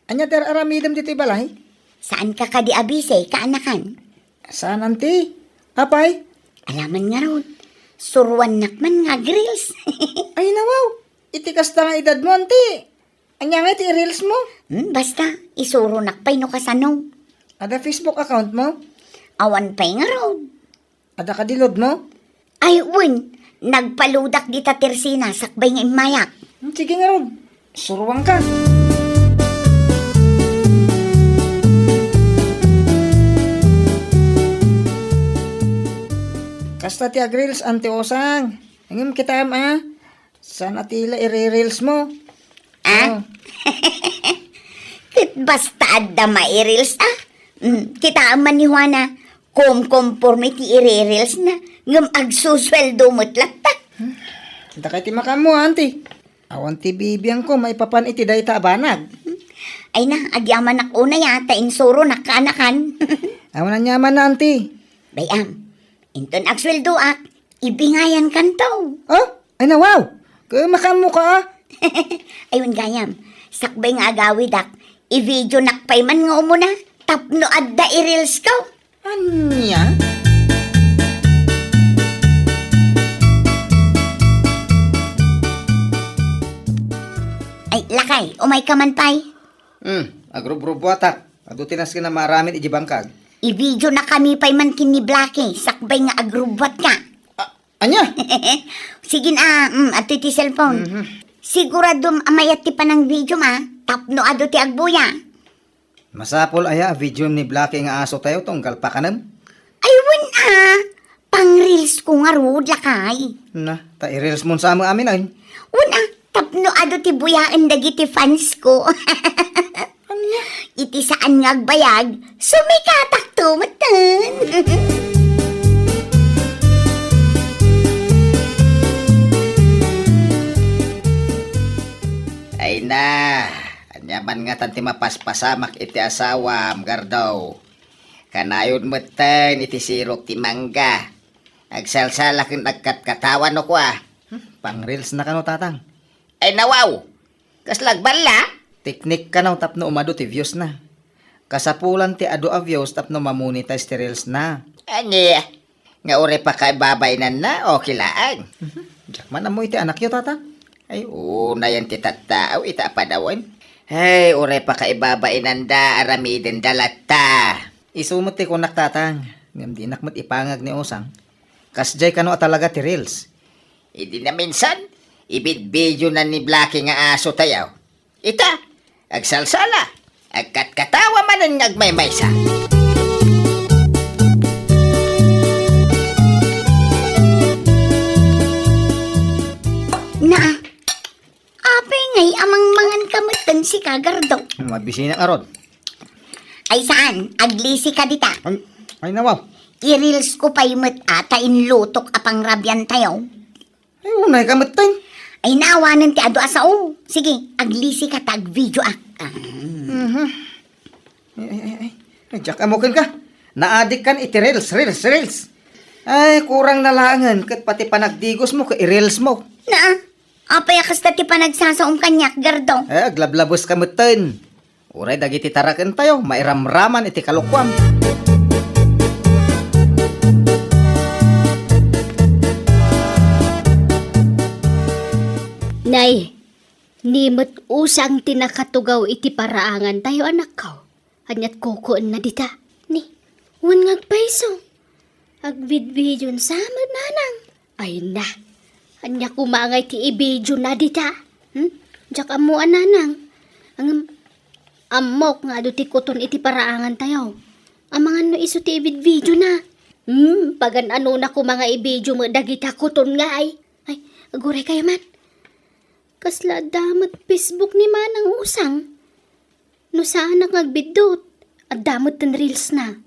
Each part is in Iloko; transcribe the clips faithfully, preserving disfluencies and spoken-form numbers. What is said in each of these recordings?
Ania ti ar-aramidem ditoy balay? Saanka kadi a busy, kaanakan? Saan, anti. Apay? Alaman ngarud, suruannak man nga ag-reels. Ay, nawaw. Iti kasta nga edadmo, anti. Ania nga iti i-reels mo? Hmm, basta, isuronak pay no kasano. Adda Facebook account mo? Awan pay ngarud. Adda kadi load mo? Ay, wen, nagpa-loadak dita tersina sakbay nga immayak. Hmm, sige ngarud. Suruanka. Kasta ti ag-reels, anti Osang. Ngem kitaem a, saan a ti la i-reels mo? Ah? Oh. Ket basta adda mai-reels, ah. Mm, kitaem man ni Juana, kumkomporme ti i-reels na, ngem agsusueldo met latta. Daka ti makaammo, anti. Awan ti bibiangko maipapan iti dayta a banag. Ay na, agyamanak unay a, ta insuronak kaanakan. Awan aniaman na, anti. Bay-am, inton agsueldoak, ibingayankanto. Oh? Ay na, wow! Kaya makaammo ka, ah? Ayun, gayam. Sakbay nga agawidak, i-videonak pay man nga umuna, tapno adda i-reels ko. Ania? Ay, lakay, umay ka man pay. Hmm, agrubrubuatak. Adu ti nasken a maaramid iti bangkag. I-videonakami pay man ken ni Blackie, sakbay nga agrubbuatka. Ah, Ania? Sige na, mm, adtoy ti cellphone. Mhm. Siguradom a mayat ti panang-videom a, tapno adu ti agbuya. Masapul aya a videom ni Blackie nga asotayo tunggal pakanem? Ay, wen a, pang-reels ko ngarud, lakay. Na, ta i-reels mon sa amin, ay. Wen a, tapno adu ti buyaen dagiti fans ko. Ania? Iti saan nga agbayag, sumikatakto metten. Ay na, ania man ngatan ti mapaspasamak iti asawam, Gardo? Kanayon metten iti sirok ti mangga. Agsalsala ken agkatkatawa no kua. Hmm, pang-reels na kano, Tatang. Ay, nawaw! Kasla agballa? Teknik kano tapno umadu ti views na. Kasapulan ti adu a views tapno ma-monetize ti reels na. Ania? Nga uray pakaibabainanna, okay laeng. Mhm. Diak man ammo iti anakyo, Tatang. Ay, unayen ti tattao ita a panawen. Ay, uray pakaibabainanda, aramidenda latta. Isu met ti kunak, Tatang. Ngem dinak met ipangag ni Osang. Kasdiay kano a talaga ti reels. Idi naminsan, ibidbidiona ni Blackie nga asotayo. Ita, agsalsala, agkatkatawa manen nga agmaymaysa. Naa, apay ngay a mangmangan ka metten sika, Gardo? Mabisinak ngarud. Ay saan, aglisi ka dita. Ay, ay nawa. I-reels ko pay met a ta inlutok a pangrabiantayo. Ay, unay ka metten. Ay, naawanen ti adu a sao. Sige, aglisi ka ta agvideoak. Ah. Mhm. Ay, ay, ay, ay. Ay, diak ammo kenka. Naadik kan iti reels, reels, reels. Ay, kurang na laengen ket pati panagdigos mo ket i-reels mo. Naa, apay a kasta ti panagsasaom kaniak, Gardo? Eh, aglablabes ka metten. Uray dagiti tarakentayo mairamraman iti kalokuam. Nay, ni met Osang ti nakatugaw iti paraangantayo, anakko. Aniat kukuenna dita? Ni, wen nga agpayso. Agvidvidion sa met, nanang. Ay na, ania koma ngay ti ibidiona dita? Hmm? Diak ammo a, nanang. Ngem, ammok nga adu ti kuton iti paraangantayo. Amangan no isu ti ibidiona. Hmm, pagan-anona koma nga ibidio met dagita kuton ngay. Ay, aguray kayo man. Kasla adda met Facebook ni Manang Osang. No saanak nga agbiddut, adda metten reels na.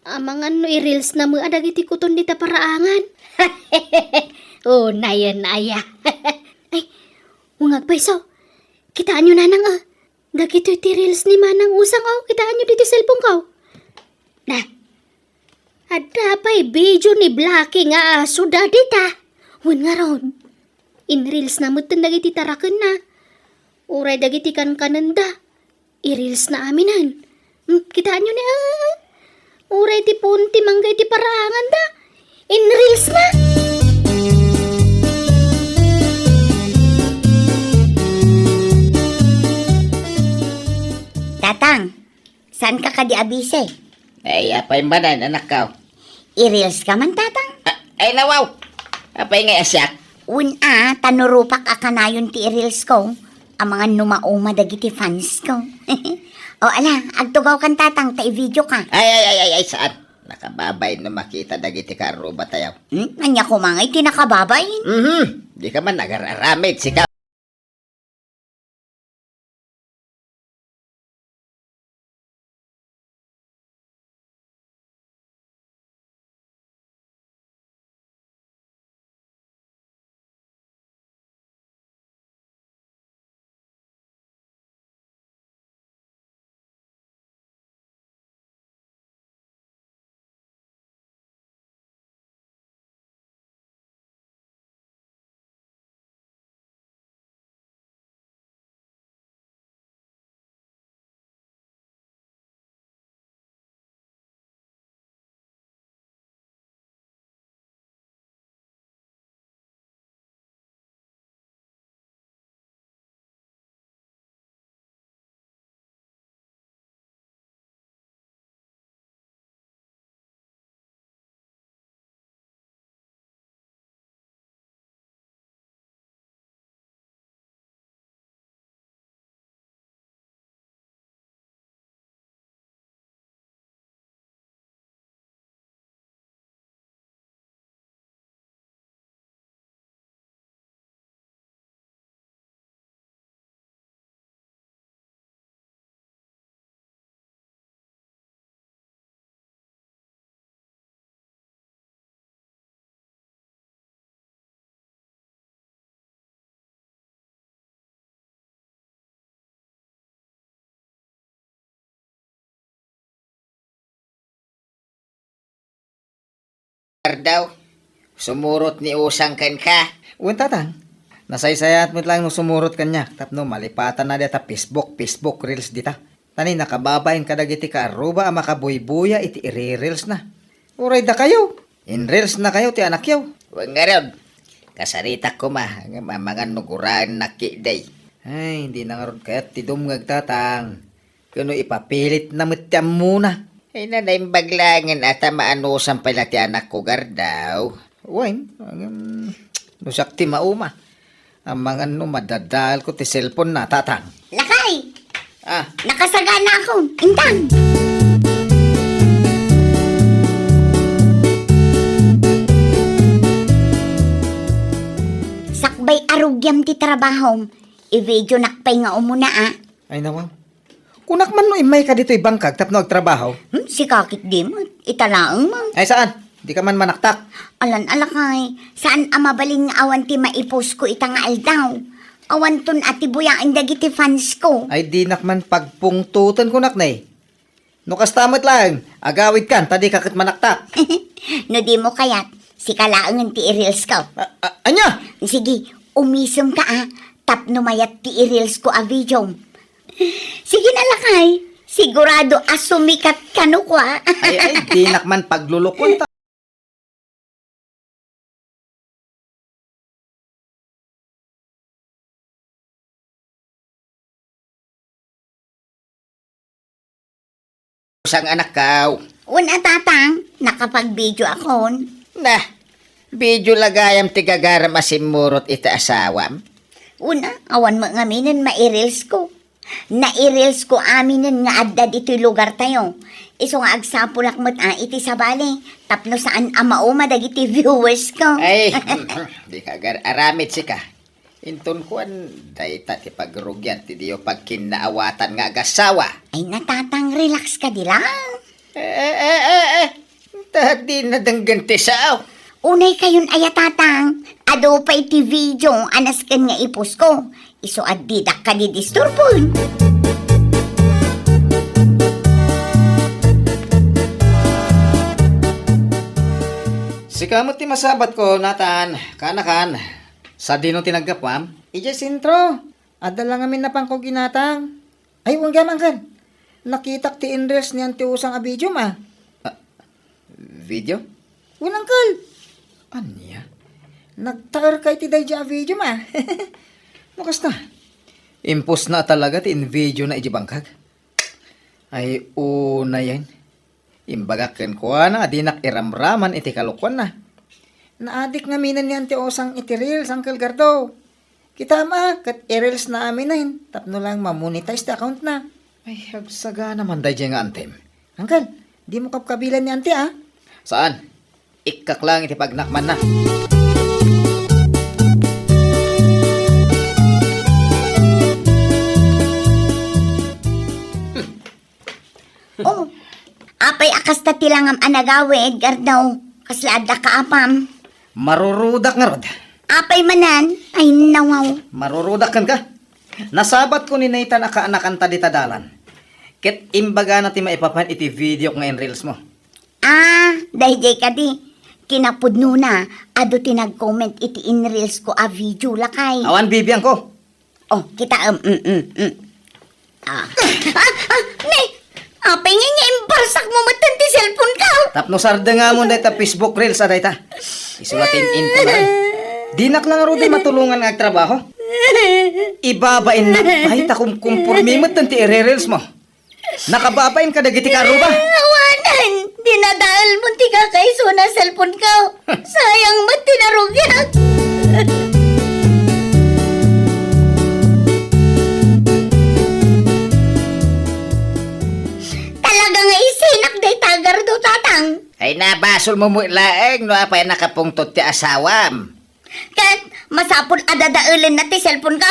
Amangan no i-reels na met a dagiti kuton dita paraangan. O, nayen aya. Ay, wen nga agpayso. Kitaenyo, nanang, a. Dagitoy ti reels ni Manang Osang, o. Kitaenyo ditoy cellphone ko. Na. Adda pay video ni Blackie nga aso dagita. Wen ngarud. In-reels na metten dagiti tarakenna. Uray dagiti kankanenda. I-reels na aminen. Hmm, kitaenyo ni, ah. Uray ti puon ti mangga iti paraanganda. In-reels na. Tatang, saan ka kadi a busy? Ay, apay manen, anakko? I-reels ka man, Tatang? Ah, ay, nawaw! Apay ngay a siak? Wen a, ta no rupak a kanayon ti i-reels ko, amangan no mauma dagiti fans ko. O ala, agtugaw kan, Tatang, ta i-video ka. Ay, ay, ay, ay, ay, saan? Nakababain no makita dagiti kaarruba tayo. Hmm? Ania koma ngay ti nakababain? Mhm. Di ka man agar-aramid, sika. Ardaw, sumurot ni Usang kenka? Wen, Tatang. Nasaysayaat met laeng no sumurot kaniak tapno malipatanna dayta Facebook, Facebook Reels dita. Ta ni nakababain kadagiti kaarruba a makabuybuya iti i-reels na. Uray dakayo, in-reels na kayo ti anakyo. Wen ngarud, kasaritak koma, ngem amangan no guraennak ketdi. Ay, dina ngarud kayat ti dumngeg, Tatang. Ken no ipapilitna met ti ammona. Ay, naimbag laengen a ta maanusan pay la ti anakko, Gardaw. Wen, ngem, no siak ti mauma. Amangan no madadaelko ti cellphone na, Tatang. Lakay! Ah. Nakasaganakon. Intang! Sakbay a rugiam ti trabahom, i-videonak pay nga umuna, a. Ay, nawaw. Kunak man no immayka ditoy bangkag tapno agtrabaho. Hmm, sika ketdi met. Ita laeng man. Ay, saan? Dika man manaktak. Alan a lakay, saan a mabalin nga awan ti maipostko ita nga aldaw. Awanton a ti buyaen dagiti fansko. Ay, dinak man pagpungtoten, kunak ne. No kasta met laeng, agawidkan ta dika ket manaktak. No dimo kayat, sika laengen ti i-reelsko. A-, a-, ania? Sige, umisemka a, tapno mayat ti i-reelsko a videom. Sige na, lakay. Sigurado a sumikat kano kua. Ay, ay, dinak man paglulukon ta. Sang anakkaw. Wen a, Tatang, nakapag-video akon. Nah, video la gayam ti gagaram a simmurot iti asawam? Wen a, awan met ngaminen maireelsko. Naireelsko aminen nga adda ditoy lugartayo. Isu nga agsapulak met a iti sabali, tapno saan a mauma dagiti viewersko. Ay, dika agar-aramid sika. Inton kuan, dayta ti pagrugian ti diyo pagkinnaawatan nga agasawa. Ay, na, Tatang, relax kadi laeng. Eh, eh, eh, eh, eh. Ta di nadenggen ti sao. Unay kayon aya, Tatang. Adu pay ti video a nasken nga ipostko. Isu a didak kadi disturbon. Sika met ti masabatko, Nathan. Kanakan. Sadino ti naggapuam? Idiay sentro. Adda la ngamin napangko ginatang. Ay, wen gayam, Uncle. Nakitak ti in-reels ni Auntie Usang a video, ma. Ah, video? Wen, Uncle. Ania? Nagtaerka iti daydi a video, ma. No kasta, impostna talaga ti in-video na iti bangkag. Ay, unayen. Imbagak kenkuana a dinak iramraman iti kalokuanna. Naadik ngaminen ni Auntie Usang iti reels, Uncle Gardo. Kitam a, ket i-reels na aminen tapno lang ma-monetize ti account na. Ay, agsagana man daydiay nga antem. Uncle, dimo kabkabilan ni Auntie, a? Saan? Ikkak lang iti pagnakmanna. Oh, apay a kasta ti langam a nagawid, Gardo? Kasla adda ka apam? Marurudak ngarud. Apay manen? Ay, nawaw. Marurudak kenka. Nasabatko ni Nathan a kaanakanta dita dalan. Ket imbagana ti maipapan iti videok nga in-reels mo. Ah, daydiay kadi. Kinapudnona, adu ti nag-comment iti in-reels ko a video, lakay. Awan bibiangko. Oh, kita, um, mm, mm, mm. Ah. Ah, ah, ne, apay nga nga imbarsak mo metten ti cellphone ka? Tapno sardengamon dayta Facebook Reels a dayta. Isu la ti in-intona. Dinak lang ngarud matulongan nga agtrabaho. Ibabain na pay ta kumkumpormi metten ti ire-reels mo. Nakababain kadagiti karuba. Awanen, dinadael mo ti kakaisuna cellphone ka. Sayang met ti narugiak. Talaga nga isinak dayta, Gardo, tatang. Ay, nabasol mo met laeng no apay nakapungtot ti asawam. Ket masapul a dadaelenna ti cellphone ka.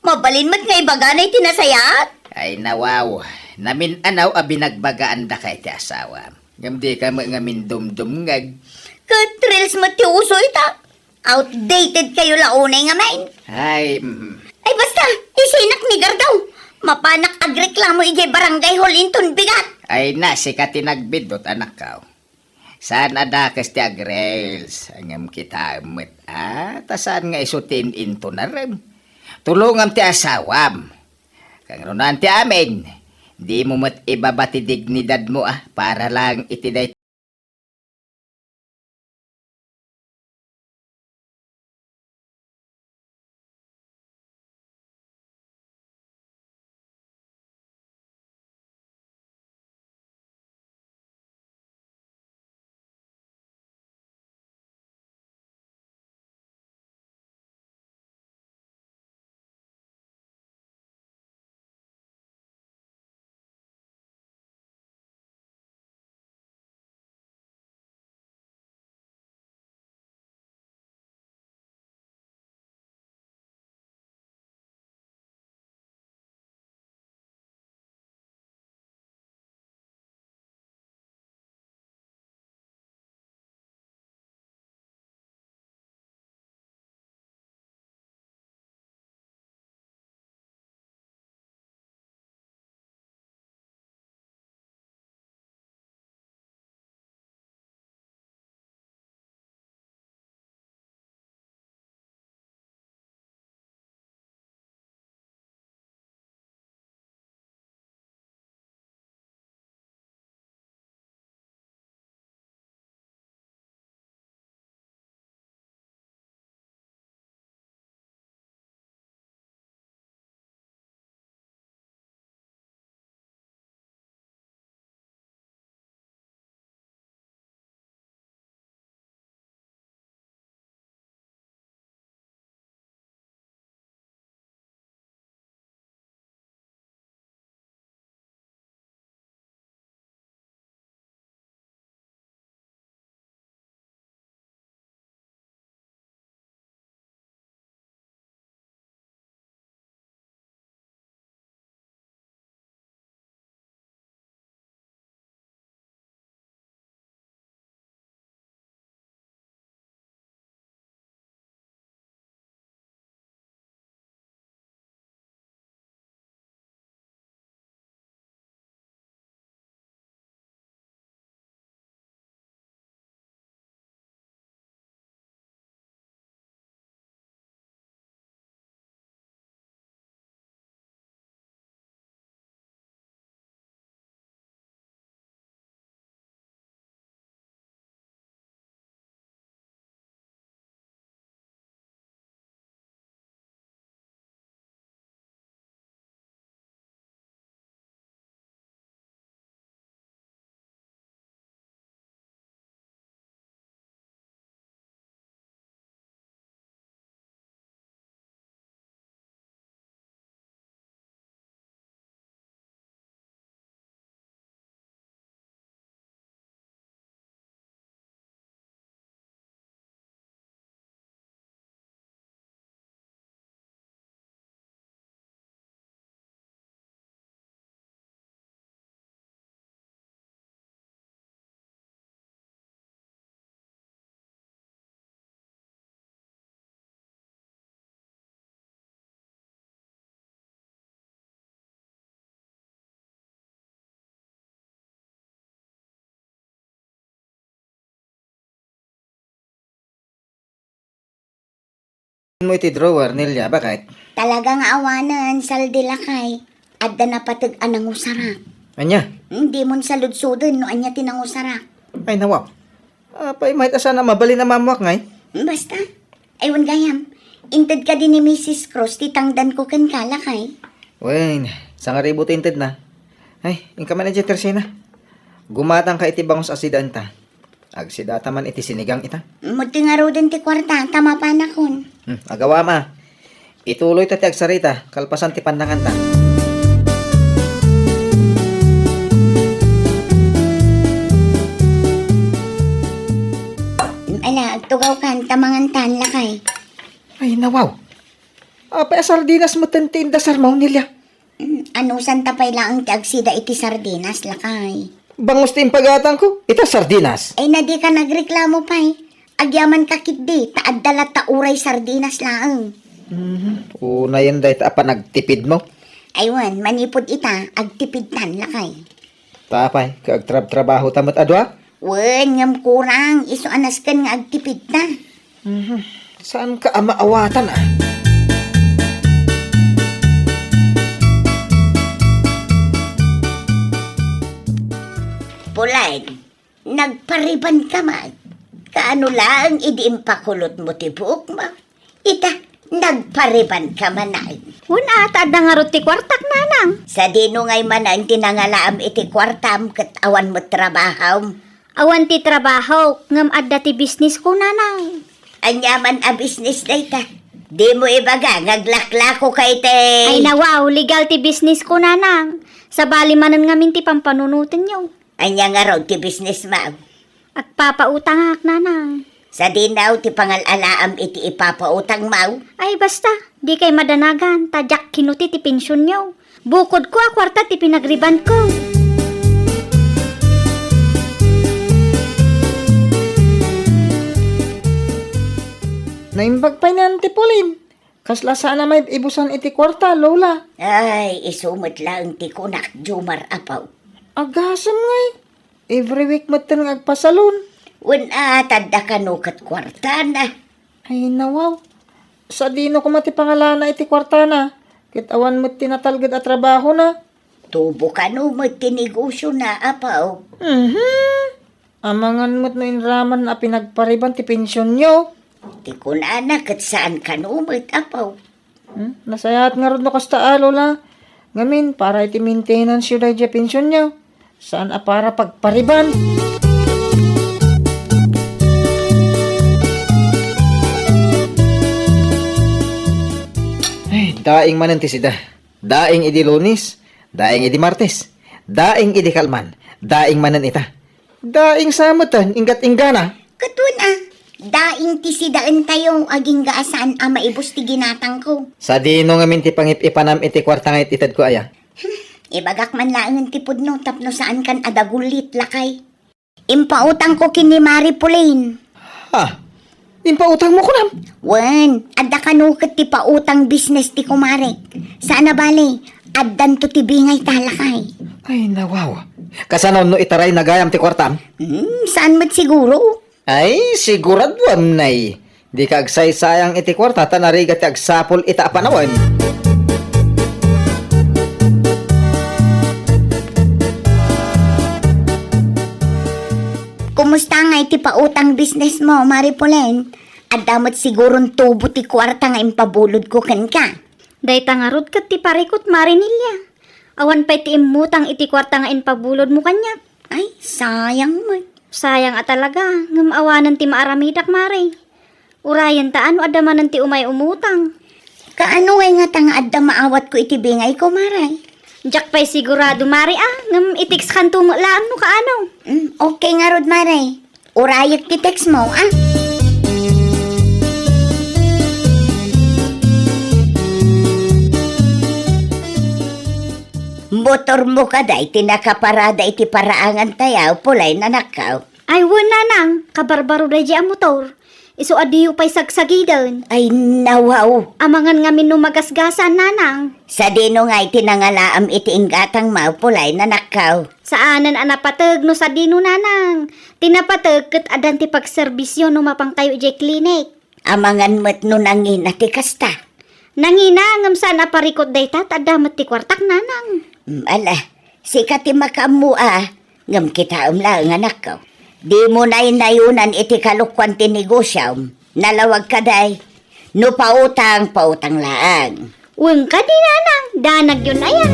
Mabalin met nga ibagana iti nasayaat. Ay, nawaw. Namin-anaw a binagbagaandaka iti asawam. Ngem dika met ngamin dumdumngeg. Ket reels met ti uso ita. Outdated kayo la unay ngamin. Ay, mm. Ay, basta, isinak ni Gardaw. Mapanak agreklamo idiay barangay hall inton bigat. Ay na, sika ti nagbiddut, anakkaw. Saan a dakes ti agreels, ngem kitaem met, a, ta saan nga isu ti in-intonarem. Tulongam ti asawam. Kangrunan ti amin, dimo met ibaba ti dignidadmo, a, para lang iti day- Mo iti drawer, Nelia, bakit? Talaga nga awanen, saldi lakay. Adda napateg a nangusarak. Ania? Hmm, dimon saludsoden no ania ti nangusarak. Ay, nawaw. Apay, mayat a saan a mabalin a maammoak ngay? Hmm, basta. Ay, wen gayam. Inted kadi ni Misis Cruz ti tangdanko kenka, lakay. Wen, sangaribu ti intedna. Ay, inka man idiay Tersina. Gumatangka iti bangus a sidaenta. Agsidata man iti sinigang ita. Muddi ngaruden ti kuarta, ta mapanakon. Hmm, agawam a. Ituloyta ti agsarita, kalpasan ti pannanganta. Ala, agtugawkan, ta mangantan, lakay. Ay, nawaw. Apay a sardinas metten ti indasarmo, Nelia? Mm, anusanta pay laeng ti agsida iti sardinas, lakay? Bangus ti impagatangko, ita sardinas. Ay, na dika nagreklamo pay. Agyamanka ketdi, ta adda latta uray sardinas laeng. Mhm. Unayen dayta a panagtipidmo. Ay wen, manipud ita, agtipidtan, lakay. Ta apay, ket agtrabtrabahota met a dua? Wen, ngem kurang, isu a nasken nga agtipidta. Mhm. Saanka a maawatan, a? Pulayen, nagparibanka man. Kaano laeng idi impakulotmo ti buokmo? Ita, nagparibanka manen. Wen a, ta adda ngarud ti kuartak, nanang. Sadino ngay manen ti nangalaam iti kuartam ket awan met trabahom? Awan ti trabahok, ngem adda ti bisnisko, nanang. Ania man a bisnis dayta? Dimo ibaga nga aglaklakoka iti... Ay, nawaw, legal ti bisnisko, nanang. Sabali manen ngamin ti pampanunotenyo. Ania ngarud ti bisnismo? Agpapautangak, nanang. Sadino ti pangal-alaam iti ipapautangmo? Ay, basta, dikay madanagan, ta diak kinuti ti pensionyo. Bukodko a kuarta ti pinagribanko. Naimbag pay ni Auntie Pauline. Kasla saan a maibusan iti kuarta, Lola. Ay, isu met laeng ti kunak, Jomar, apo. Agasem ngay. Every week metten nga agpasalon. Wen a, ta adda kano ket kuartana. Ay, nawaw. Sadino koma ti pangalana iti kuartana, ket awan met ti natalged a trabahona. Tubo kano met ti negosiona, apo. Mhm. Amangan met no inraman a pinagpariban ti pensionyo. Ti kunana ket saan kano met, apo. Hmm? Nasayaat ngarud no kasta a, Lola. Ngamin, para iti maintenance-yo daydiay pensionyo. Saan a para pagpariban. Ay, daing manen ti sida. Daing idi Lunes, daing idi Martes, daing idi kalman, daing manen ita. Daing sa metten, inggat-inggana. Ket wen a, daing ti sidaentayo, agingga a saan a maibus ti ginatangko. Sadino ngamin ti pangip-ipanam iti kuarta nga it-itedko aya? Hmm, ibagak man laengen ti pudno tapno saankan a dagullit, lakay. Impautangko ken ni Mari Pauline. Ha? Impautangmo kunam? Wen, adda kano ket ti pautang business ti kumarek. Saan a bale, addanto ti bingay ta, lakay. Ay, nawaw. Kasano no itarayna gayam ti kuartam? Hmm, saan met siguro? Ay, siguraduam, nay. Dika agsaysayang iti kuarta ta narigat ti agsapul ita a panawen. Kumusta ngay ti pautang businessmo, Mari Pauline? Adda met siguron tubo ti kuarta nga impabulodko kenka. Dayta ngarud ket ti parikut, Mari Nelia. Awan pay ti immutang iti kuarta nga impabulodmo kaniak. Ay, sayang met. Sayang a talaga, ngem awanen ti maaramidak, Mari. Urayen ta no adda manen ti umay umutang. Kaano ngay ngata nga adda maawatko iti bingayko, Mari? Diak pay sigurado, Mari, a, ngem i-textkanto met laeng no kaano. Mm, okay ngarud, Mari. Urayek ti textmo, a. Motormo kadi ti nakaparada iti paraangan tayo, Pauline, anakko. Ay, wen, nanang, kabarbaro daydiay a motor. Isu a diyo pay sagsagiden. Ay, nawaw. Amangan ngamin no magasgasan, nanang. Sadino ngay ti nangalaam iti inggatangmo, Pauline, anakko? Saanen a napateg no sadino, nanang. Ti napateg ket addan ti pagserbisyo no mapankayo idiay klinik. Amangan met no nangina ti kasta. Nangina, ngem saan a parikut dayta, ta adda met ti kuartak, nanang. Mm, ala, sika ti makaammo a, ngem kitaem laeng, anakko. Dimo naynayonan iti kalokuan ti negosiom. Nalawag ka, day. No pautang, pautang laeng. Wen kadi, nanang, danagyon aya.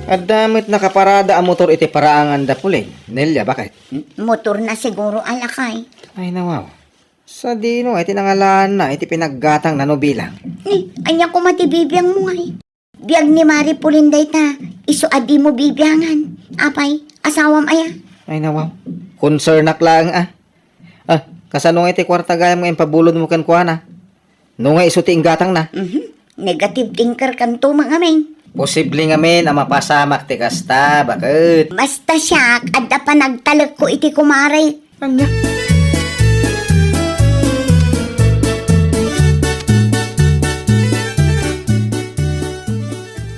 Adda met nakaparada a motor iti paraangan da Pulen, Nelia, baket? Motor na siguro, a lakay. Ay, nawaw. Sadino nga iti nangalaanna iti pinaggatangna no bilang? Ni, ania koma ti bibiangmo, ay? Biag ni Mari Pulen dayta, isu a dimo bibiangan. Apay, asawam aya? Ay, nawaw. Concernak laeng, a. A, kasano nga iti kuarta gayam nga impabulodmo kenkuana? No nga isu ti inggatangna? Mhm. Negative thinker kanto, ngamin. Posible ngamin a mapasamak ti kasta, baket? Basta siak, adda panagtalekko iti kumarek. Ania?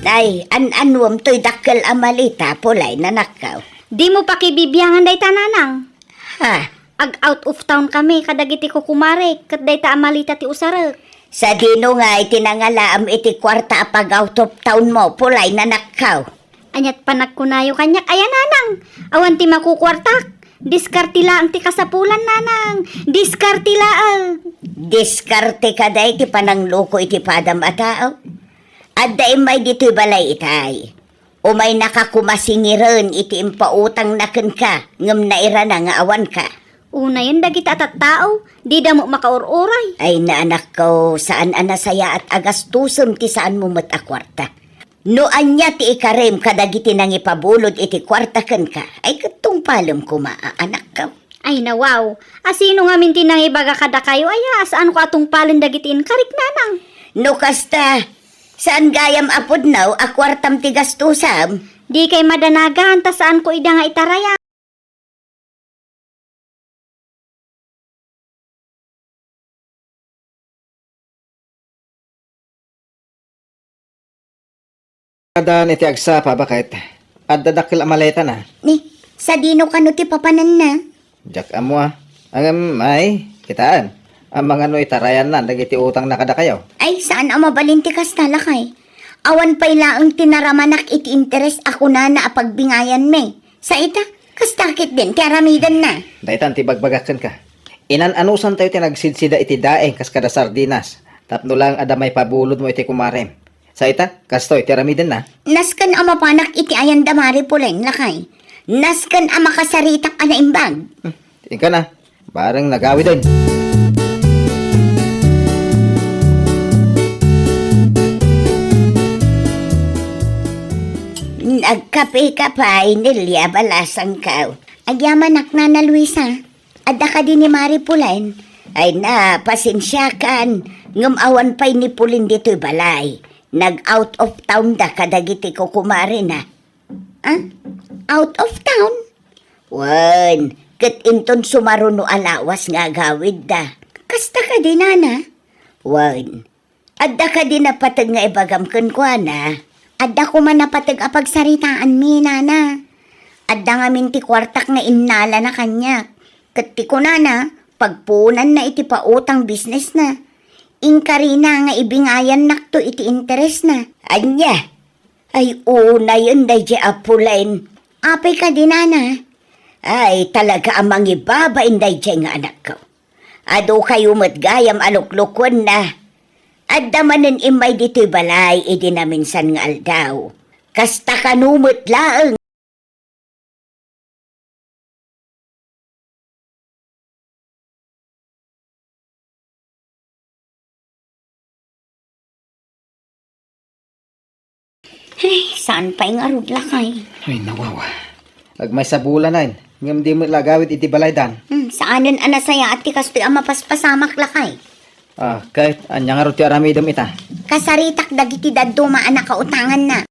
Day, an-anuem toy dakkel a maleta, Pulen, anakko? Dimo pakibibiangan dayta, nanang. Ha? Ag-out of town kami kadagiti kukumarek, ket dayta a maleta ti usarek. Sadino nga iti nangalaam iti kuarta a pag-out of townmo, Pulen, anakko? Aniat panagkunayo kaniak, aya, nanang? Awan ti makukuartak. Diskarte laeng ti kasapulan, nanang. Diskarte laeng. Diskarte kadi ti panangluko iti padam a tao? Adda immay ditoy balay itay. Umaynaka koma singiren iti impautangna kenka, ngem nairana nga awanka. Unayen dagiti a tattao, dida met makaur-uray. Ay, anakko, saan a nasayaat a gastusem ti saanmo met a kuarta. No ania ti ikarem kadagiti nangipabulod iti kuarta kenka, ay ket tungpalem koma, a anakko. Ay, nawaw. A sino ngamin ti nangibaga kadakayo aya a saanko a tungpalen dagiti inkarik, nanang? No kasta, saan gayam a pudno a kuartam ti gastusam? Dikay madanagan ta saanko ida nga itarayan. Adan iti agsapa, baket? Adda dakkel a maletana. Ni, sadino kano ti papananna? Diak ammo a. Ngem, ay, kitaem. Amangan no itarayanna dagiti utangna kadakayo. Ay, saan a mabalin ti kasta, lakay. Awan pay laeng ti naramanak iti interes a kunana a pagbingayanmi. Sa ita, kasta ketdin ti aramidenna. Daytan ti ibagbagak kenka. Inan-anusantayo ti nagsidsida iti daeng kas kada sardinas, tapno laeng adda maipabulodmo iti kumarem. Sa ita, kastoy ti aramidenna. Nasken a mapanak iti ayan da Mari Pulen, lakay. Nasken a makasaritak a naimbag. Hmm, inkana, bareng nagawiden. Nagkape ka pay, Nelia, balasangko. Agyamanak, Nana Luisa. Adda kadi ni Mari Pulen? Ay na, pasensiakan, ngem awan pay ni Pulen ditoy balay. Nag-out of town da kadagiti kukumarena. Ah? Out of town? Wen, ket inton sumaruno a lawas nga agawidda. Kasta kadi, nana? Wen, adda kadi napateg nga ibagam kenkuana? Adda koma napateg a pagsaritaanmi, nana. Adda ngamin ti kuartak nga innalana kaniak. Ket ti kunana, pagpuonanna iti pautang businessna. Inkarina nga ibingayannakto iti interesna. Ania? Ay, unayen daydiay a Pulen. Apay kadi, nana? Ay, talaga a mangibabain daydiay nga anakko. Adu kayo met gayam a luklukuenna. Adda manen immay ditoy balay idi naminsan nga aldaw. Kasta kano met laeng. Ay, saan pay ngarud, lakay? Ay, nawawa. Agmaysa bulanen, ngem di met la agawid iti balaydan. Hmm, saanen a nasayaat ti kastoy a mapaspasamak, lakay. Ah, ket ania ngarud ti aramidem ita? Kasaritak dagiti dadduma a nakautanganna.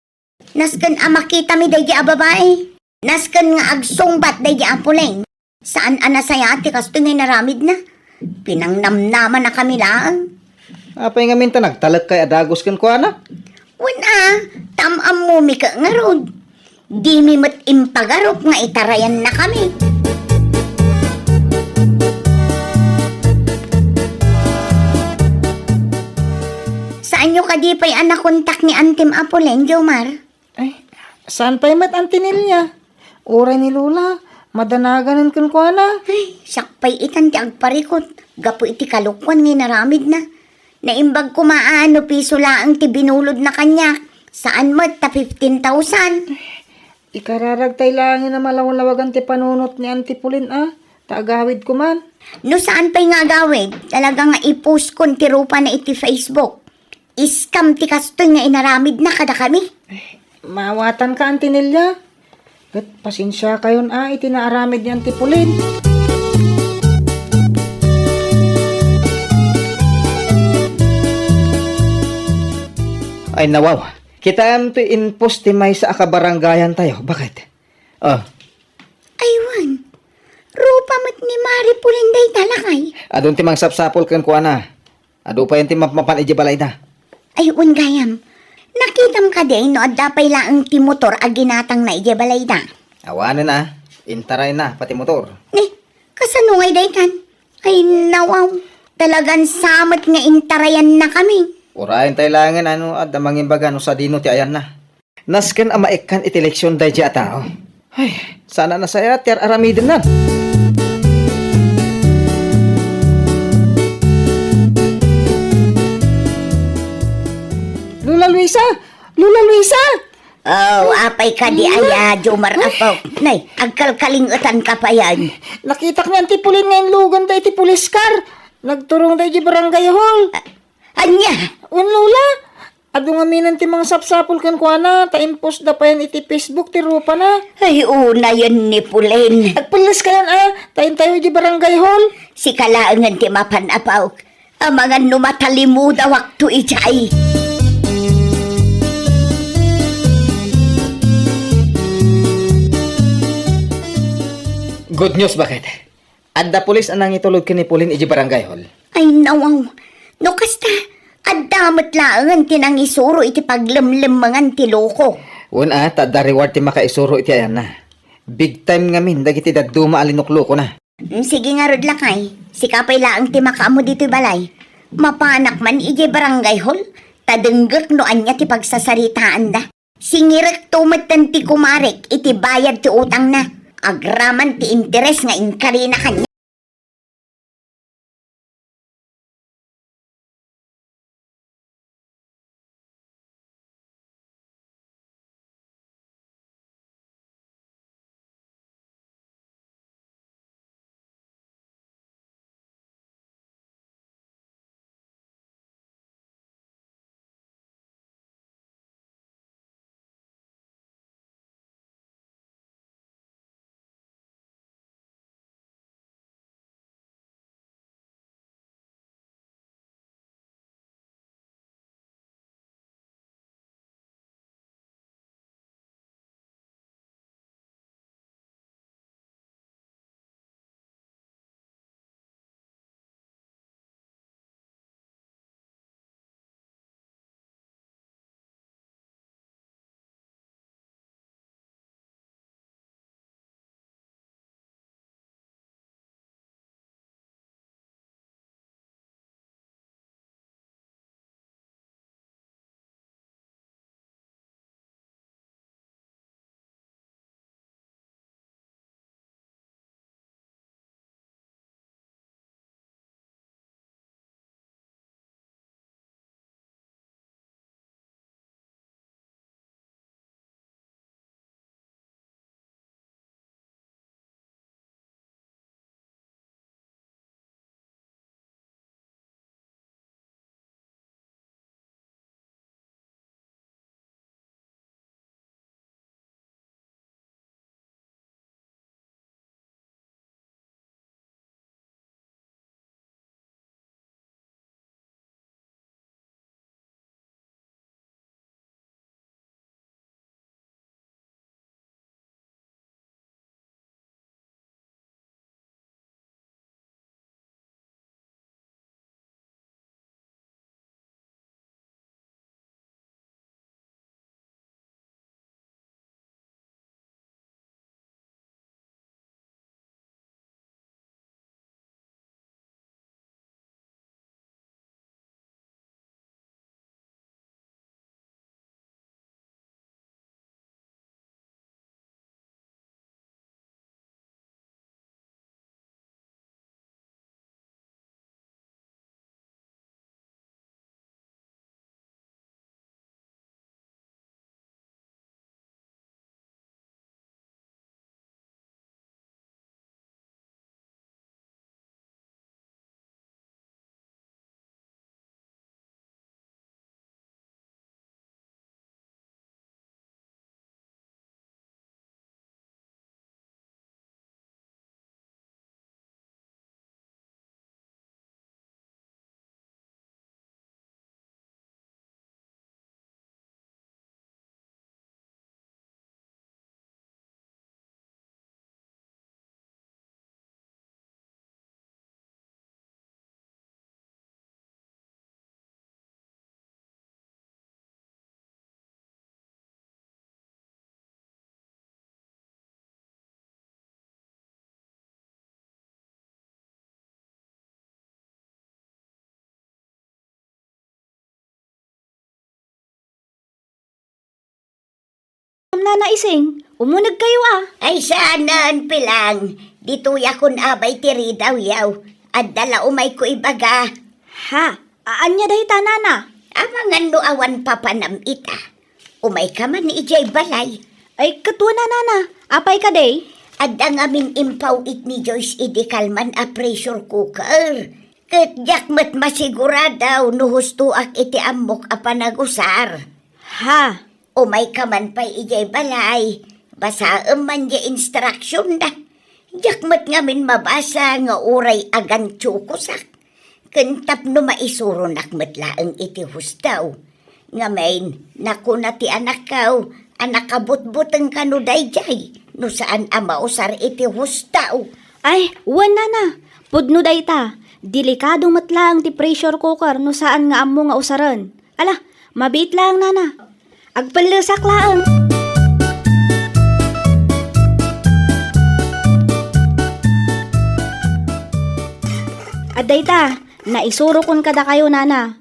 Nasken a makitami daydi a babai. Nasken nga agsungbat daydi a Pulen. Saan a nasayaat ti kastoy nga inaramidna. Pinangnamnamanakami laeng. Apay ngamin ta nagtalek kay a dagus kenkuana? Wen a, tam-ammomi ket ngarud. Dimi met impagarup nga itarayannakami. Saanyo kadi pay a nakontak ni Antim a Pulen, Jomar? Ay, saan pay met, Auntie Nelia? Uray ni Lola, madanagan kenkuana. Ay, siak pay itan ti agparikut gapu iti kalokuan nga inaramidna. Naimbag koma a no piso laeng ti binulodna kaniak, saan met ta fifteen thousand. Ikararagtay laengen a malawlawagan ti panunot ni Auntie Pulen a, ta agawidko man. No saan pay nga agawid, talaga nga i-post kon ti rupana iti Facebook. Iskam ti kastoy nga inaramidna kadakami. Maawatanka, Auntie Nelia. Ket pasensiakayon a iti naaramid ni Auntie Pulen. Ay, nawaw. Kitaem ti in-post ti maysa a kabarangayantayo. Baket? Oh. Ay, wen. Rupa met ni Mari Pulen dayta, lakay. Adun ti mangsapsapul kenkuana. Adu pay ti mapmapan idiay balayda. Ay, wen gayam. Nakitam kadi no adda pay laeng ti motor a ginatangna idiay balayda? Awanen a. Intarayna pati motor. Ni, kasano ngay daytan? Ay, nawaw. Talagan sa met nga intarayannakami. Urayen tay laengen a no adda mangimbaga no sadino ti ayanna. Nasken a maikkan iti leksion daydiay a tao. Ay, saan a nasayaat ti ar-aramidenna. Lola Luisa! Lola Luisa! Oh, apay kadi aya, Jomar, apo? Nay, agkalkalingetanka payen. Nakitak ni Auntie Pulen nga inluganda iti police car. Nagturongda iti barangay hall. A-, ania? Wen, Lola. Adu ngamin ti mangsapsapul kenkuana, ta in-postda payen iti Facebook ti rupana. Ay, unayen ni Pulen. Agpelleskayon a, ta intayo iti barangay hall. Sika laengen ti mapan, apo. Amangan no matalimudawakto idiay. Good news, baket? Adda pulis a nangitulod ken ni Pulen idiay barangay hall. Ay, nawaw. No kasta, adda met laengen ti nangisuro iti paglemlemmengan ti loko. Wen a, ta adda reward ti makaisuro iti ayanna. Big time ngamin dagiti dadduma a linuklokona. Mm, sige ngarud, lakay. Sika pay laeng ti makaammo ditoy balay. Mapanak man idiay barangay hall, ta denggek no ania ti pagsasaritaanda. Singirekto metten ti kumarek iti bayad ti utangna, agraman ti interes nga inkarina kaniak. Naising, umunegkayo a. Ay, saanen, Pilang. Ditoyakon abay ti ridawyaw. Adda la umayko ibaga. Ha? A-, ania dayta, nana? Amangan no awan papanam ita. Umayka man idiay balay. Ay, ket wen a, nana. Apay kadi? Adda ngamin impaw-it ni Joyce idi kalman a pressure cooker. Ket diak met masigurado no hustoak iti ammok a panagusar. Ha? Umayka man pay idiay balay, basaem man diay instruksionda. Diak met ngamin mabasa nga uray agantiokosak. Ken tapno maisuronak met laeng iti husto. Ngamin, nakuna ti anakko a nakabutbuteng kano daydiay no saan a mausar iti husto. Ay, wen, nana. Pudno dayta. Delikado met laeng ti pressure cooker no saan nga ammo nga usaren. Ala, mabiit laeng, nana. Agpellesak laeng. Adda ita, naisurokon kadakayo, nana.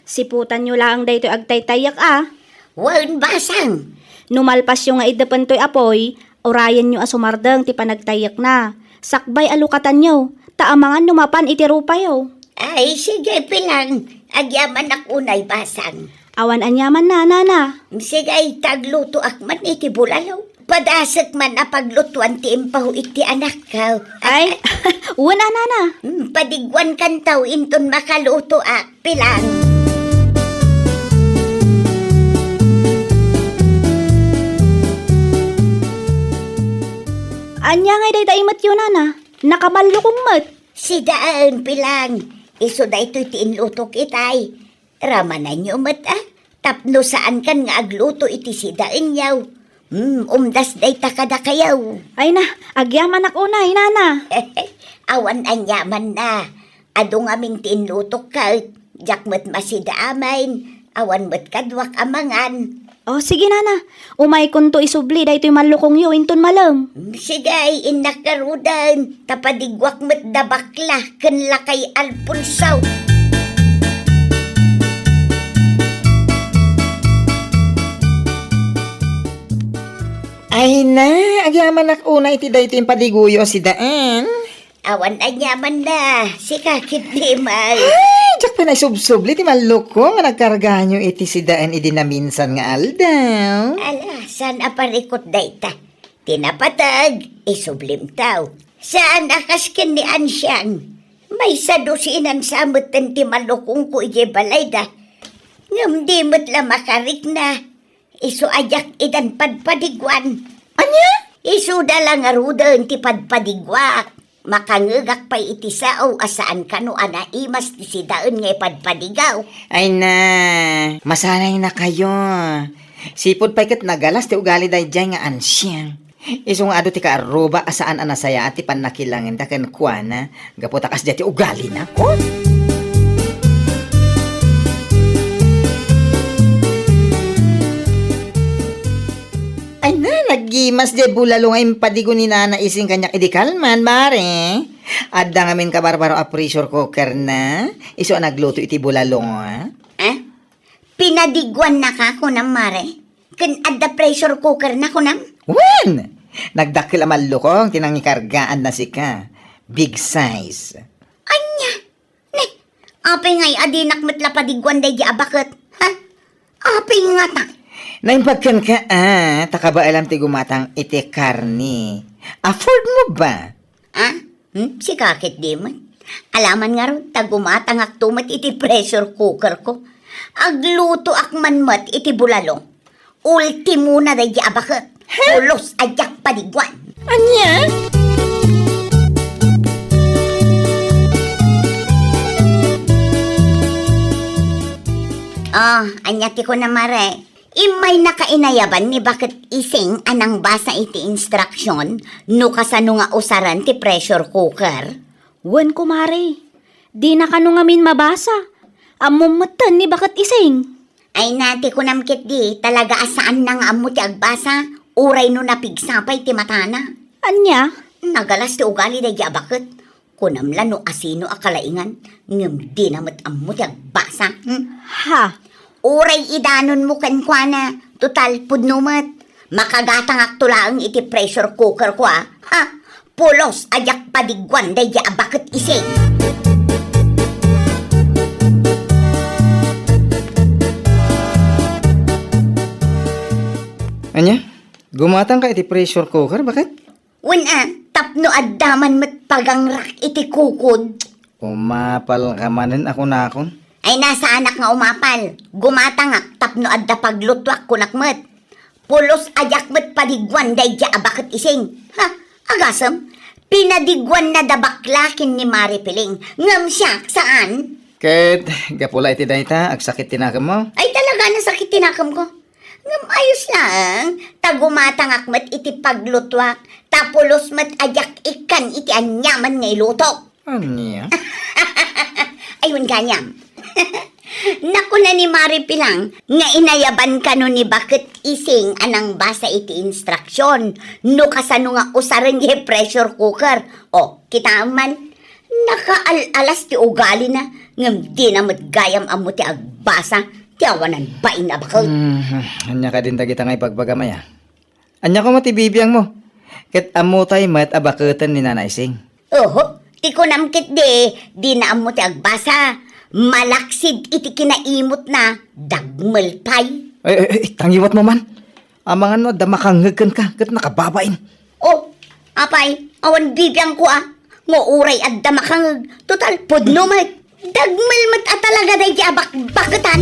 Siputanyo laeng daytoy agtaytayyek a. Wen, basang. No malpasyo nga iddepentoy apoy, urayenyo a sumardeng ti panagtayyekna. Sakbay a lukatanyo, ta amangan no mapan iti rupayo. Ay, sige, Pilang. Agyamanak unay, basang. Awan aniaman, nana. Sige, ta aglutoak man iti bulalo. Padasek man a paglutuan ti impaw-it ti anakko. Ay, wen a, nana. Hmm, padiguankanto inton makalutoak, Pilang. Ania ngay dayta imetyo, nana? Nakamallukong met. Sidaen, Pilang. Isu daytoy ti inlutok itay. Ramananyo met a, tapno saankan nga agluto iti sidaenyo. Hmm, umdas dayta kadakayo. Ay na, agyamanak unay, nana. Awan aniamanna. Adu ngamin ti inlutok ket, diak met masida amin, awan met kaduak a mangan. O, sige, nana. Umaykonto isubli daytoy mallukongyo inton malem. Sige, innak ngaruden, ta padiguak met da bakla ken lakay Alfonso. Ay na, agyamanak unay iti daytoy impadiguyo a sidaen. Awan aniamanna, sika ketdi met. Ay, diak pay naisubsubli ti mallukong nga nagkarganyo iti sidaen idi naminsan nga aldaw. Ala, saan a parikut dayta? Ti napateg, isublimto. Saan a kas ken ni Ansiang. Maysa dosenan sa metten ti mallukongko idiay balayda. Ngem di met la makarikna. Isu a diak idan padpadiguan. Ania? Isuda la ngaruden ti padpadiguak. Makangegak pay iti sao a saan kano a naimas ti sidaen nga ipadpadigaw. Ay na, masanaynakayo. Sipud pay ket nagalas ti ugali daydiay nga Ansiang. Isu nga adu ti kaarruba a saan a nasayaat ti pannakilangenda kenkuana, gapu ta kasdiay ti ugalina. Oh! Ay na, naggimas diay bulalo nga impadigo ni Nana Ising kaniak idi kalman, Mare. Adda ngamin kabarbaro a pressure cooker na. Isu a nagluto iti bulalo, ah. Eh? Pinadiguannaka, kunam, Mare? Ken adda pressure cooker na, kunam? Wen! Nagdakkel a mallukong ti nangikargaanna sika. Big size. Ania? Ne, apay ngay a dinak met la padiguan daydi a baket? Ha? Apay ngata? Naimbag kenka, ah, ta kabaelam ti gumatang iti karne. Afford mo ba? Ah? Hmm? Sika ketdi met. Alaman ngarud, ta gumatangakto met iti pressure cooker ko. Aglutoak man met iti bulalo. Ultimona daydi a baket. Pulos a diak padiguan. Ania? Ah, ania ti kuna, Mare? Immaynaka inayaban ni baket Ising a nangbasa iti instruksion no kasano nga usaren ti pressure cooker? Wen, kumare. Dina kano ngamin mabasa. Ammom metten ni baket Ising. Ay na, ti kunam ketdi, talaga a saanna nga ammo ti agbasa, uray no napigsa pay ti matana. Ania? Nagalas ti ugali daydi a baket. Kunam la no asino a kalaingan, ngem dina met ammo ti agbasa. Hmm? Ha? Uray idanonmo kenkuana, total, pudno met. Makagatangakto laeng iti pressure cooker ko, a. Ha? Pulos a diak padiguan daydi a baket ising. Ania? Gumatangka iti pressure cooker, baket? Wen a, tapno adda man met pagangrak iti kukod. Umapalka manen a kunakon. Ay, nasaanak nga umapal. Gumatangak tapno adda paglutuak, kunak met. Pulos a diak met padiguan daydi a baket ising. Ha? Agasem? Pinadiguanna da bakla ken ni Mari Piling. Ngem siak, saan? Ket gapu la iti dayta, agsakit ti nakemmo? Ay, talaga, nasakit ti nakemko. Ngem ayos laeng, ta gumatangak met iti paglutuak, ta pulos met a diak ikkan iti aniaman nga ilutok. Ania? Ay, wen gayam. Nakuna ni Mari Pilang nga inayaban kano ni baket ising a nangbasa iti instruksion no kasano nga usaren diay pressure cooker. O, kitaem man, nakaal-alas ti ugalina, ngem dina met gayam ammo ti agbasa ti awanan bain a baket. Hmm, ania kadin dagita nga ibagbagam aya? Ania koma ti bibiangmo? Ket ammotay met a baketen ni Nana Ising. Oho, ti kunam ketdi, dina ammo ti agbasa. Malaksid iti kinaimutna, dagmel pay. Ay, ay, ay, tangiwatmo man. Amangan no adda makangngeg kenka, ket nakababain. O, apay, awan bibiangko a. Nga uray adda makangngeg, total, pudno met. Dagmel met a talaga daydi a bakbaketan.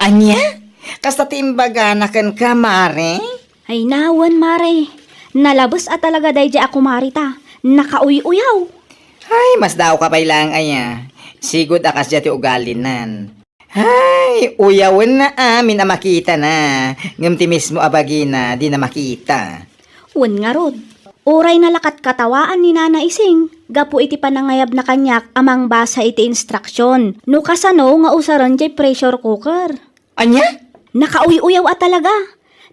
Ania? Kasta ti imbagana kenka, Mare? Ay, nawen, Mare. Nalabes a talaga daydi a kumarita. Nakauy-uyaw. Ay, masdaawka pay laeng aya. Sigud a kasdiay ti ugalinan. Ay, uyawenna amin a makitana, ngem ti mismo a bagina dina makita. Wen ngarud, uray nalakatkatawaan ni Nana Ising gapu iti panangayabna kaniak a mangbasa iti instruksion no kasano nga usaren diay pressure cooker. Ania? Nakauy-uyaw a talaga.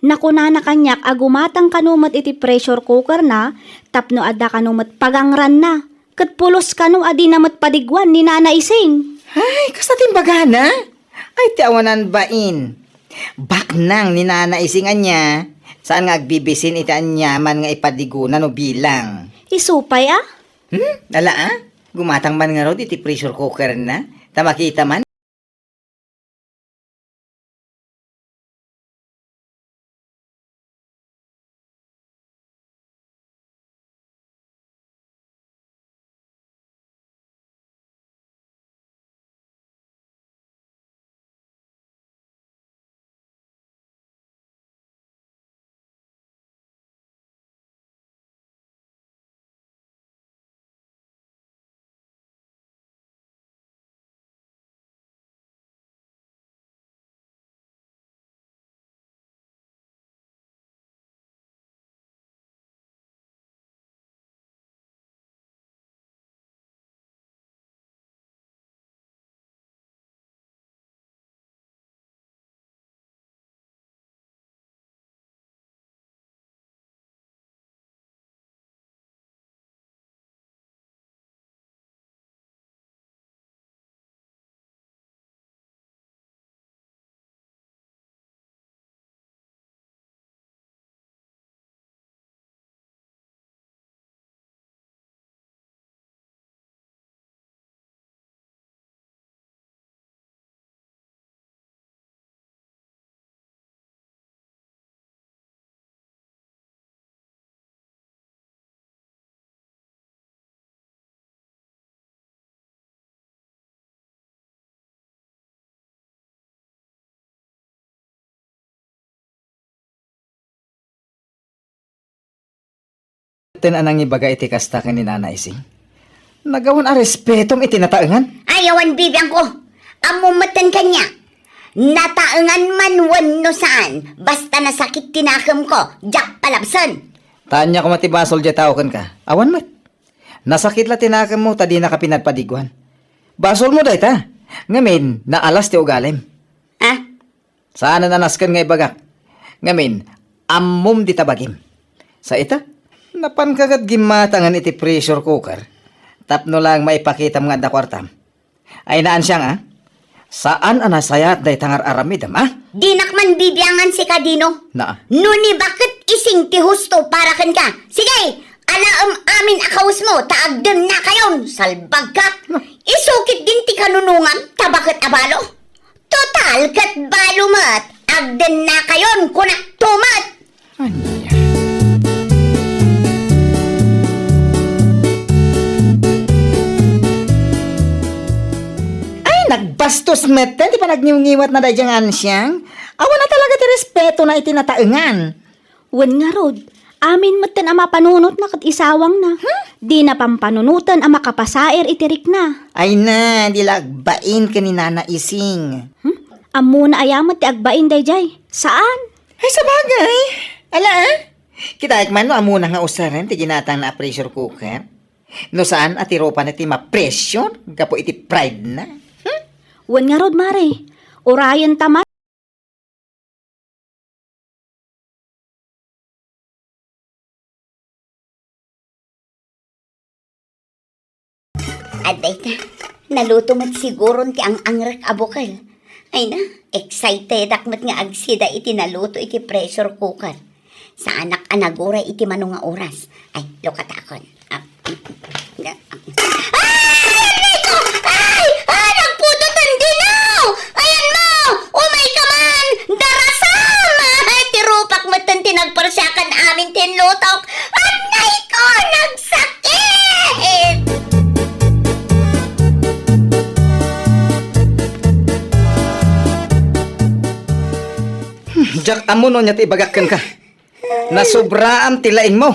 Nakunana kaniak a gumatang kano met iti pressure cooker na tapno adda kano met pagangranna. Ket pulos kano a dina met padiguan ni Nana Ising. Ay, kasta ti imbagana? Ay, ti awanan bain. Baknang ni Nana Ising ania, saan nga agbibisin iti aniaman nga ipadiguna no bilang. Isu pay a? Hmm? Ala a? Gumatang man ngarud iti pressure cooker na, ta makita man. Ten a nangibaga iti kasta ken ni Nana Ising. Nagawan a respetom iti nataengan. Ay, awan bibiangko. Ammom metten kaniak. Nataengan man wenno saan, basta nasakit ti nakemko, diak palabsen. Ta ania koma ti basol diay tao kenka? Awan met. Nasakit la ti nakemmo ta dinaka pinadpadiguan. Basolmo dayta. Ngamin, naalas ti ugalim. Ah? Saanen a nasken nga ibagak. Ngamin, ammom dita bagim. Sa ita, napanka ket gimmatangen iti pressure cooker tapno laeng maipakitam nga adda kuartam. Ay, naansiang, a? Saan a nasayaat dayta nga ar-aramidem, a? Dinak man bibiangan sika, Dino. Na. No ni baket ising ti husto para kenka. Sige, alaem amin a kawesmo, ta agdennakayon, salbagka. Na. Isukit din ti kanunongam, ta baket a balo. Total, ket balo met, agdennakayon, kunak to met. Ania? Ay, nagbastos metten ti panagniwngiwatna daydiay nga ansiang. Awan a talaga ti respetona iti nataengan. Wen ngarud, amin metten a mapanunotna ket isawangna. Hmm? Dina pampanunoten a makapasair iti rikna. Ay na, di la agbain ken ni Nana Ising. Hmm? Ammona aya met ti agbain daydiay? Saan? Ay, sabagay. Ala, a? Kitaek man no ammona nga usaren ti ginatangna a pressure cooker. No saan a ti rupana ti ma-pressure gapu iti pride-na. Hmm? Wen ngarud, Mare. Urayenta man. Adda ita, naluto met siguron ti ang-angrek a bukel. Ay na, excitedak met nga agsida iti naluto iti pressure cooker. Saanak a naguray iti mano nga oras. Ay, lukatakon. Ah, ah, ah. Ay, Enrico! Ay! Ah, nagputotan dinaw! Ayan mo! Umay ka man! Darasam! Ay, ti rupak metten ti nagparsiakan amin ti inlutok. Anay ko! Nagsakit! Hmm, diak ammo no ania ti ibagak kenka. Nasobraam ti laingmo.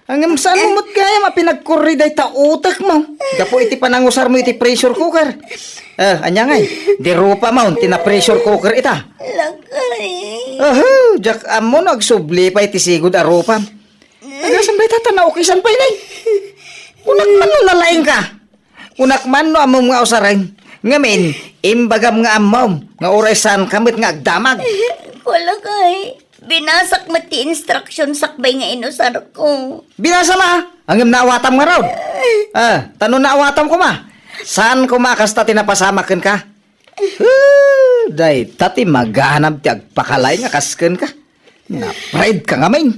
Ngem saan mo met gayam a pinagkurri dayta utekmo gapu iti panangusarmo iti pressure cooker. Eh, ania ngay? Di rupam ti na-pressure cooker ita. Lakay. Ahem, diak ammo no agsubli pay ti sigud a rupam. Agasem dayta ta naukisan pay, nay. Kunak man no nalaingka. Kunak man no ammom nga usaren. Ngamin, imbagam nga ammom nga uray saanka met nga agdamag. Lakay, binasak met ti instruction sakbay nga inusarko. Binasam a? Ngem naawatam ngarud. Ah, ta no naawatam koma, saan koma a kasta ti napasamak kenka? Ah, dayta ti maganab ti agpakalaing a kas kenka. Na-pride ka ngamin.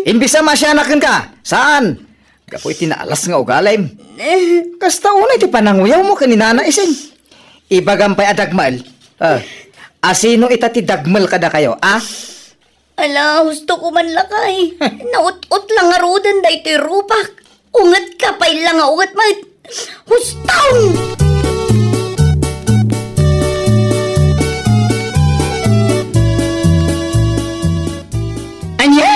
Imbes a masianak kenka, saan? Gapu iti naalas nga ugalim. Kasta unay ti pananguyawmo ken ni Nana Ising. Ibagam pay a dagmel. Ah, asino ita ti dagmel kadakayo, a? Ala, husto ko man lakay. Naut-ot la ngaruden daytoy rupak. Unget ka pay la nga unget met. Huston! Ania?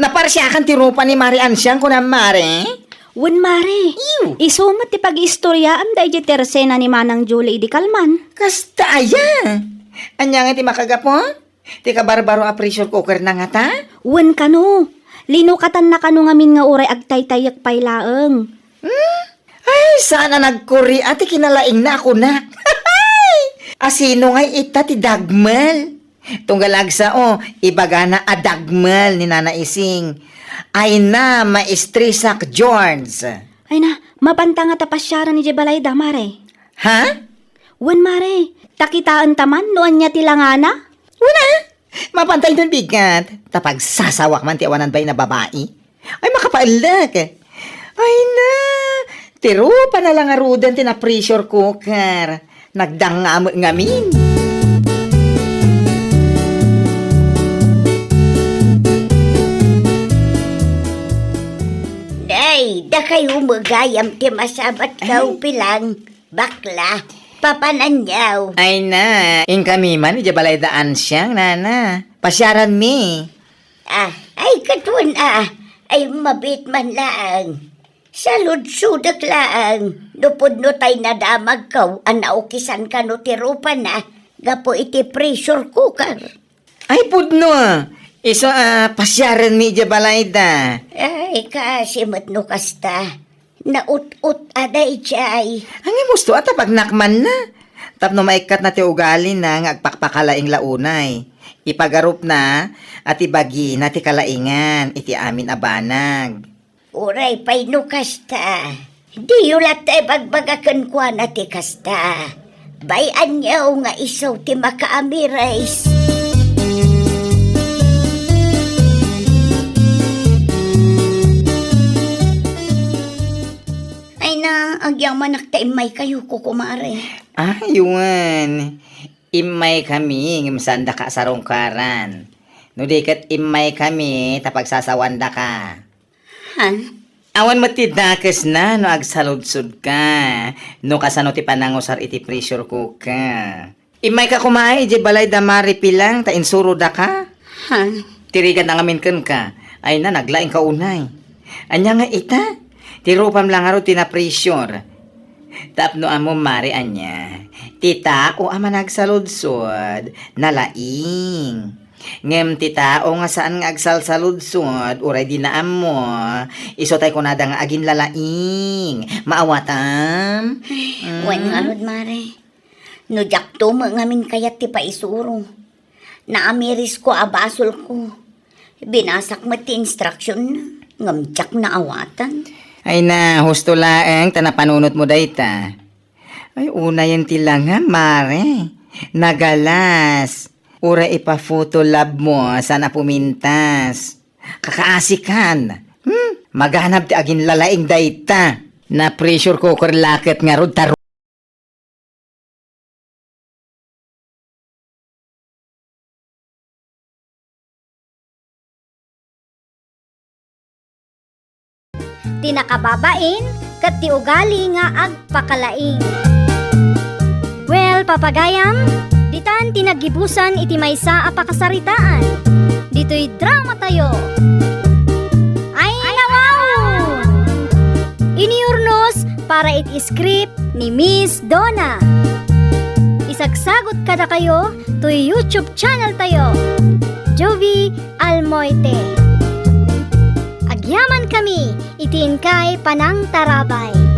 Naparsiakan ti rupa ni Mare Ansiang, kunam, Mare? Wen, Mare. Iw. Isu met ti pagiistoriaam daydiay ti resena ni Manang Julie idi kalman. Kasta aya? Ania nga ti makagapu? Ti kabarbaro a pressure cooker na ngata? Wen kano. Linukatanna kano ngamin nga uray agtaytayyek pay laeng. Hmm? Ay, saan a nagkuri a ti kinalaingna a kunak? Asino ngay ita ti dagmel? Tunggal agsao, ibagana a dagmel ni Nana Ising. Ay na, Maestrisak George. Ay na, mapanta nga ta pasiaran idiay balayda, Mare. Ha? Wen, Mare, ta kitaenta man no ania ti langana? Wen a, mapanta inton bigat, ta pagsasawak man ti awanan bain a babai. Ay, makapaellek. Ay na, ti rupana la ngaruden ti na-pressure cooker. Nagdanga met ngamin. Day, dakayo met gayam ti masabat ka, Ay. Upilang. Bakla, papananyaw. Ay na, inkami man idiay balayda Ansiang, nana. Pasiaranmi. Ah, ay, katuan, ah. Ay, mabiit man laeng. Saludsodek laeng. No pudno tay nadamagko a naukisan kano ti rupana gapu iti pressure cooker. Ay, pudno. Isu a pasiarenmi idiay balayda. Ay, kaasi met no kasta. Naut-ot a daydiay. Ngem husto a tapagnak manna. Tapno maikkatna ti ugalina nga agpakpakalaing la unay. Ipagarupna a ti bagina ti kalaingan iti amin a banag. Uray pay no kasta, Diyo latta ibagbaga kenkuana ti kasta. Bay-anyo nga isu ti makaamiris. Ay na, agyamanak ta immaykayo, kukumare. Ay, wen. Immaykami ngem saandaka a sarungkaran. No di ket immaykami ta pagsasawandaka. Ha? Awan met ti dakesna no agsaludsodka, no kasano ti panangusar iti pressure cooker. Immayka koma idiay balay da Mare Pilang ta insurodaka. Ha? Tirigan na ngamin kenka. Ay na, naglaingka unay. Ania nga ita? Ti rupam la ngarud ti na-pressure. Tapno ammom, Mare, ania? Ti tao a managsaludsod, nalaing. Ngem ti tao nga saan nga agsalsaludsod, uray di naammo, isu tay kunada nga aginlalaing. Maawatam? Wen ngarud, Mare. No diakto met ngamin kayat ti paisuro. Naamirisko a basolko. Binasak met ti instructionna, ngem diak naawatan. Ay na, husto laeng ta napanunotmo dayta. Ay, unayen ti langam, Mare. Nagalas. Uray ipa-photo labmo, saan a pumintas. Kakaasikan. Hmm? Maganab ti aginlalaing dayta. Na-pressure cooker la ket ngarud ta ti nakababain ket ti ugali nga agpakalaing. Well, papagayam, ditan ti naggibusan iti maysa a pakasaritaan. Ditoy drama tayo. Ay, nawaw! Iniurnos para iti script ni Miss Donna. Isagsagot kadakayo toy YouTube channel tayo, Jovie Almoite. Agyaman kami iti inkay panangtarabay.